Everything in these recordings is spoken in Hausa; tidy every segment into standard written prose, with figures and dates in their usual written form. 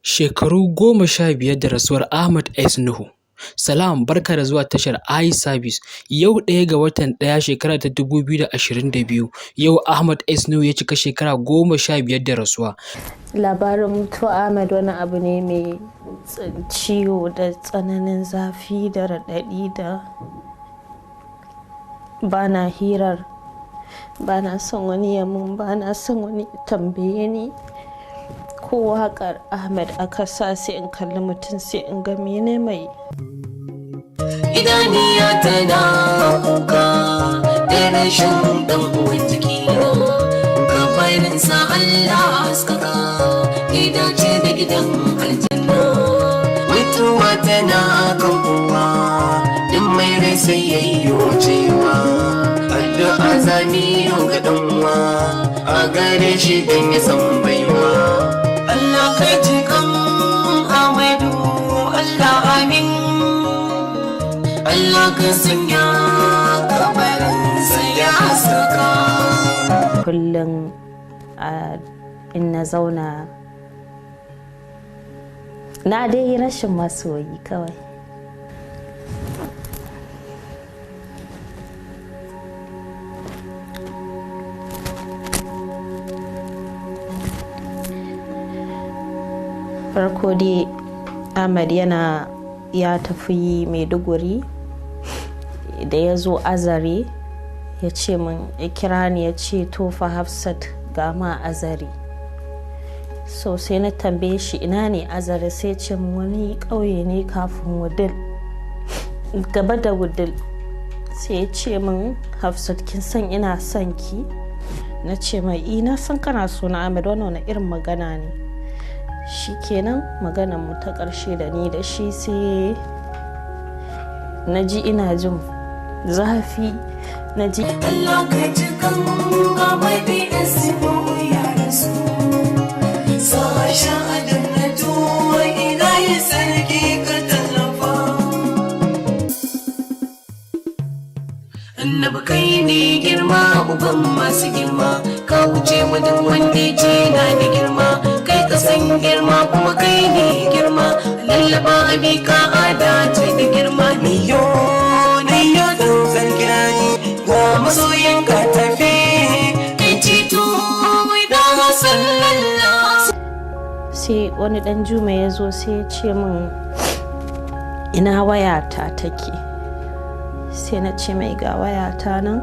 Shekaru 15 da rasuwar Ahmed S. Nuhu. Salam, barka da zuwa tashar iService. Yau 1 ga watan 1 shekara ta 2022, yau Ahmad S. Nuhu ya cika shekara 15 da rasuwa. Labarin mutuwa Ahmed wani abu ne mai ciwo da tsananin zafi da raɗaɗi da bana hirar, bana son wani ya mun, bana son wani ya tambaye ni. Ko waƙar Ahmed aka sa, sai in kalli mutum, sai in ga mene mai. Idaniya tana kuka da rashin dan uwan jiki, kabarinsa Allah haskaka, gidace da gidan aljanna. Mutuwa tana kan kowa, duk mai rai sai yayyo cewa addu'a zami ga dan uwa a gare shi dan ya san baiwa. Allah ka ji kan Ahmadu, Allah amin. Allah ka sanya kabarinsa ya haskaka. Kullum in na zauna, na dai yi rashin masoyi kawai. Farko dai Ahmad yana ya tafi Maiduguri, da ya zo Azare ya ce min, ya kira ni ya ce, "To fa Hafsat, ga ma Azare." So sai na tambaye shi ina ne Azare, sai ce min wani ƙauye ne kafin Wudil, gaba da Wudil. Sai ya ce min, "Hafsat, kin san ina son ki?" Na ce mai, "Ina san kana so na, Ahmed, wannan wani irin magana ne?" Shikenan, maganar mu ta ƙarshe da ni da shi. Sai na ji ina jin zafi, na ji Allah ka ji kan Ahmadu S. ya rasu, sashen aljannatu ilahi sarki ka tallafa. Annabi kai ne girma, uban masu girma, ka wuce mu duk wanda ce na da girma. Kai ka san girma kuma kai ne girma, lallaba abi ka adace da girma. Niyo niyo tsantsan kirani ga masoyan ka tafi, kai ceto da sallallahu. Sai wani dan juma ya zo, sai ya ce min ina wayata take. Sai na ce mai ga wayata nan.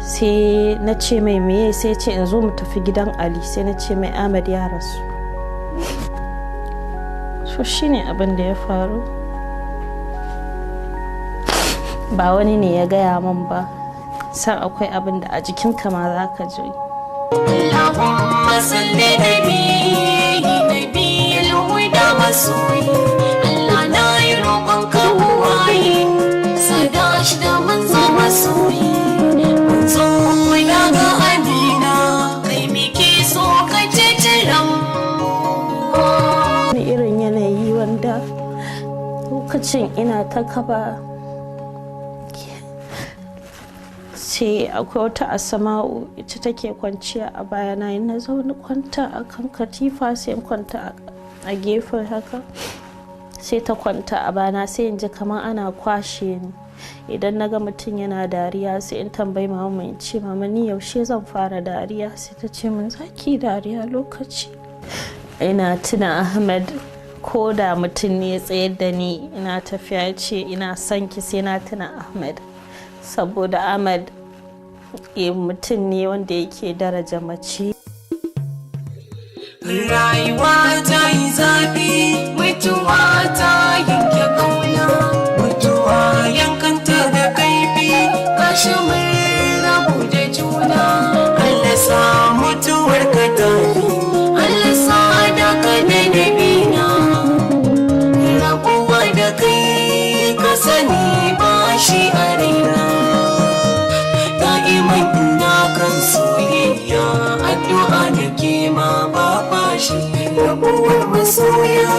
Sai na ce mai meye? Sai ce in zo mu tafi gidan Ali. Sai na ce mai Ahmad ya rasu. So shine abin da ya faru. Ba wani ne ya gaya min ba, san akwai abin da a jikinka ma za ka ji. Allahumma salli nabi nabi alhuda masoyi. Allah na yi roƙon ka waye sada shi da manzo masoyi, manzo na ga Amina, kai muke so ka cece ran. Wani irin yanayi wanda lokacin ina ta kaba, sai akwai wata Asama'u, ita take kwanciya a bayana. In na zaune kwanta a kan katifa, sai in kwanta a gefen haka, sai ta kwanta a bayana, sai in ji kamar ana kwashe ni. Idan na ga mutum yana dariya, sai in tambayi mama, in ce, "Mama, ni yaushe zan fara dariya?" Sai ta ce min, "Zaki dariya lokaci." Ina tuna Ahmed, ko da mutum ne ya tsayar da ni ina tafiya ya ce ina son ki, sai na tuna Ahmed, saboda Ahmed mutum ne wanda yake daraja mace. Rayuwa ta yi zafi, mutuwa ta yanke kauna, mutuwa yankanta da kaifi, kashi mun rabu da juna. Allah sa mutuwar ka tafi, Allah sa da ka da nabina. Rabuwa da kai ka sani ba shi a raina. Da'iman ina kan soyayya, addu'a da ke ma ba fashi, rabuwar masoya.